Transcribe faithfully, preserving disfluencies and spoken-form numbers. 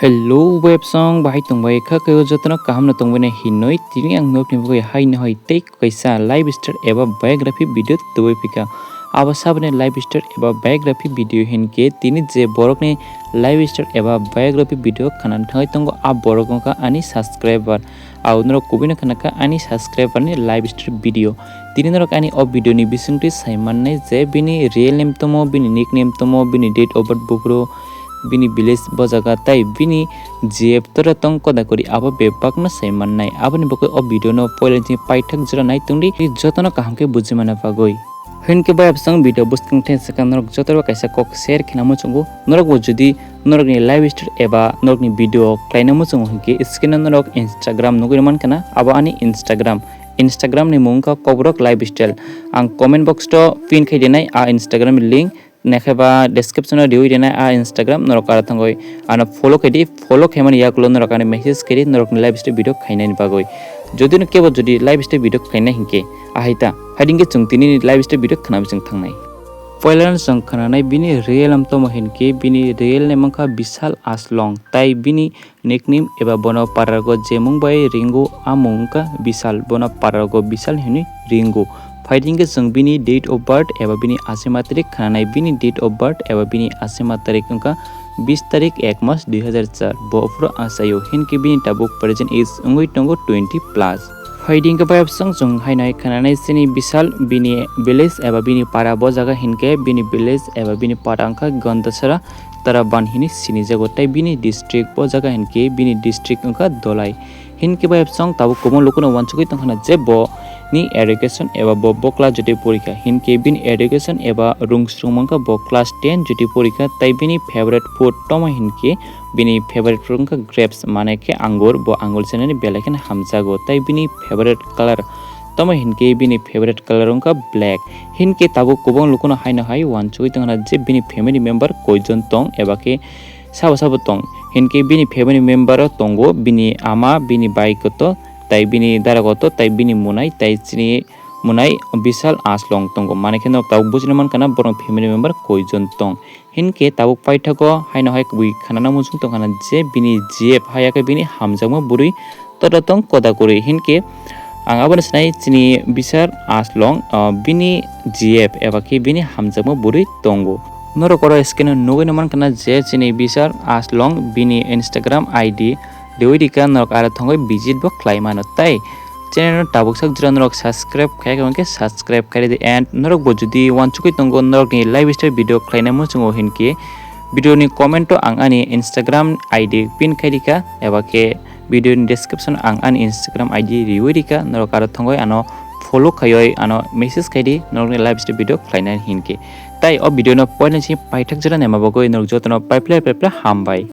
Hello, websong bahai tongbai kha, kayo jotono kaham no tongbai na hinoi. Tini ang nokni bagwi hai no hai tei kaisa lifestyle eba biography video tubui phika. Abo saboni lifestyle eba biography video hinkhe tini je borokni lifestyle eba biography video khanan thangwi tongo, a borok wngkha ani subscriber. Au norok kubui no khana kha ani subscriber ni lifestyle video. Tini norok ani o video ni bisingtwi sai mannai je bini real name tomo, bini nickname tomo, bini date of birth buphuru, bini village bo jaga tei bini G F tora tong koda kori abo bebak no sai mannai. Aboni bagwi o video no poila ni paithak jora nai tongdi, jotono kaham khe buji mana bagwi. Hinkhe bayapsang video bwskang thai sakha norok joto kaisa kok share khina muchungo. Norok bo jodi norokni lifestyle eba norokni video khlaina muchungo hinkhe screen o norok Instagram nugwi mankha na, abo ani Instagram. Instagram ni mung wngkha Kokborok Lifestyle. Ang comment box o pin khai dinai a Instagram ni link. Naikhe ba description o riwi rinai a Instagram, norok aro thangwi ano follow khaidi, follow khaimani yakulo norok ano message khaidi norokni lifestyle video khainani bagwi. Jodi no kebo jodi lifestyle video khaina hinkhe ahai ta, haidingkhe chwng tini ni lifestyle video khwna bising thangnai. Poila no chwng khwnanai bini real name tomo hinkhe bini real name wngkha Bishal Aslong, tai bini nickname eba bono parargo jemung bai ringo, a mung wngkha Bishal, bono parargo Bishal hinwi ringo. Phaidi hinkhe chwng bini date of birth eba bini asima tarik khwnanai, bini date of birth eba bini asima tarik wngkha bis tarik ek mas dui hazar char. Bo phuru achaio hinkhe bini tabuk present age wngwi tongo twenty plus. Phaidi hinkhe bayapsang chwng haino hai khwnanai chini Bishal bini village eba bini para bo jaga hinkhe bini village eba bini para wngkha Gandasara Taraban hinwi sinijago, tei bini district bo jaga hinkhe bini district wngkha Dholai. Hinkhe bayapsang tabuk kubun lukuno uansugwi tongkhana je bo ni education eba bo, bo class jodi porikha hinkhe bini education eba rung srung mankha bo class ten jodi porikha, tei bini favorite food tomo hinkhe bini favorite food wngkha grapes, mane khe angur, bo angur chenani belai kheno hamjago, tei bini favorite color tomo hinkhe bini favorite color wngkha black. Hinkhe tabuk kubun lukuno haino hai uansugwi tongkhana je bini family member koijon tong eba khe sabo sabo tong. Hinkhe bini family member o tongo bini ama, bini bai koto, tai bini dara koto, tai bini munai, tai chini munai Bishal Aslong tongo. Mane khe norok tabuk bujina mankha na borok family member koijon tong. Hinkhe tabuk paithago haino hai kubui khwnana muchung tongkhana je bini G F haya khe bini hamjakma bwrwi Tototong koda kwrwi hinkhe ang abono sinai chini Bishal Aslong, ah, bini G F eba khe bini hamjakma bwrwi tongo. Norok oro screen o nugwi no mankha na je chini Bishal Aslong bini Instagram I D riwi rikha, norok aro thangwi visit bo khlai mano. Tai channel no tabuk sak jora norok subscribe khai khe subscribe khai di, and norok bo jodi uansugwi tongo norokni lifestyle video khlaina muchungo hinkhe video ni comment o ang ani Instagram I D pin khai rikha eba khe video ni description ang ani Instagram I D riwi rikha, norok aro thangwi ano follow khaiwi ano message khaidi norokni lifestyle video khlainani hinkhe. Tai o video no poila si paithak jora naima bagwi norok jotono paiple paiple hambai.